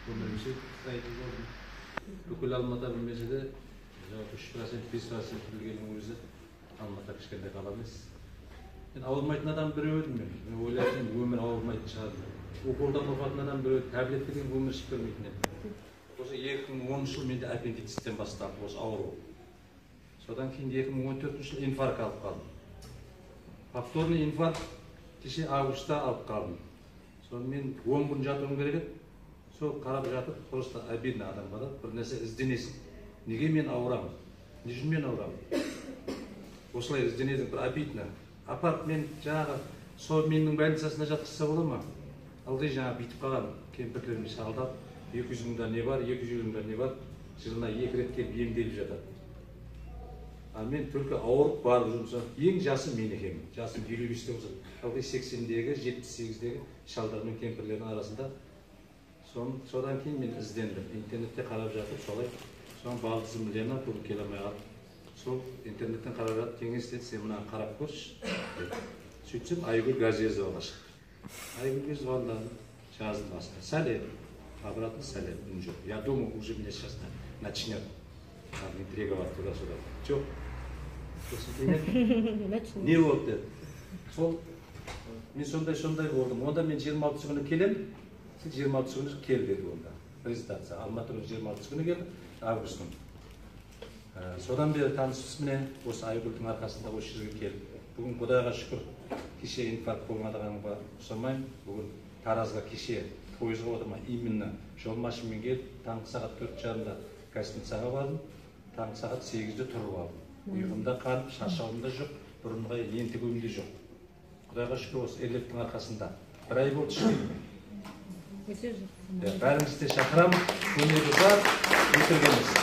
Өмірімше строитель болдым. Бүкіл Алматы білмесе де, жалпы 3%, 5% білгеннің өзі, Алматы кішкентай қала емес. Мен ауырмайтын адам біреу едім мен. Мен ойлайтын едім, өмір ауырмайтын шығар деп. Уколдан қорқатын адам біреу еді, таблеткадан өмір ішіп көрмейтін едім. Осы 2010 жыл менде аппендициттен басталды осы ауру. Содан кейін 2014 жылы инфаркт алып қалдым. Повторный инфаркт кеше августта алып қалдым. Сонымен 10 күн жатуым керек еді. Сол қарап жатып, просто обидно адамға да, бір нәрсе ізденесің. Неге мен ауырамын? Не үшін мен ауырамын? Осылай ізденесің, бір обидно. Апарып мен жаңағы Совминнің больницасына жатқызса бола ма? Ылғи жаңағы бүйтіп қалған кемпірлермен шалдап, 200 мыңда не бар, 250 мыңда не бар, жылына 2 рет келіп емделіп жатады. А мен только ауырып барып жүрмін. Ең жасы мен екенмін. Жасым 55-те болса, ылғи 80-дегі, 78-дегі шалдар мен кемпірлердің арасында. Содан кейін мен іздендім. Интернетте қарап жатып, солай, соның балдызым Лена бүгін келе алмай қалды. Сол интернеттен қарап жатып кеңес деді, сен мынаны қарап көрші деді. Сөйтсем Айгүл Газезоваға шықты. Айгүлге звондадым, жаздым астына. Сәлем, обратно сәлем, үн жоқ. Я думаю, уже меня сейчас начнет там интриговать туда-сюда. Жоқ. Сосын кейін не болды деді. Сол мен сондай-сондай болдым. Онда мен 26 күні келемін. Сен 26 күні кел деді онда. Презентация. Алматы күні 26 күні келді, августтың. Содан бері таныспыз, міне, осы Айгүлдің арқасында осы жерге келдік. Бүгін Құдайға шүкір, кеше инфаркт болмадығанға ұқсамаймын. Бүгін Таразға кеше пойызға отырмай, именно жол машинамен келіп, таңғы сағат 4:30-да гостиницаға бардым. Таңғы сағат 8-де тұрып алдым. Ұйқым да қанып, шаршауым да жоқ, бұрынғыдай ентігуім де жоқ. Құдайға шүкір, осы Эрлеттің арқасында бір ай болды ішкеніме. Өте жақсы. Бәріңізді де шақырамын, көмегі бар, өтірік емес.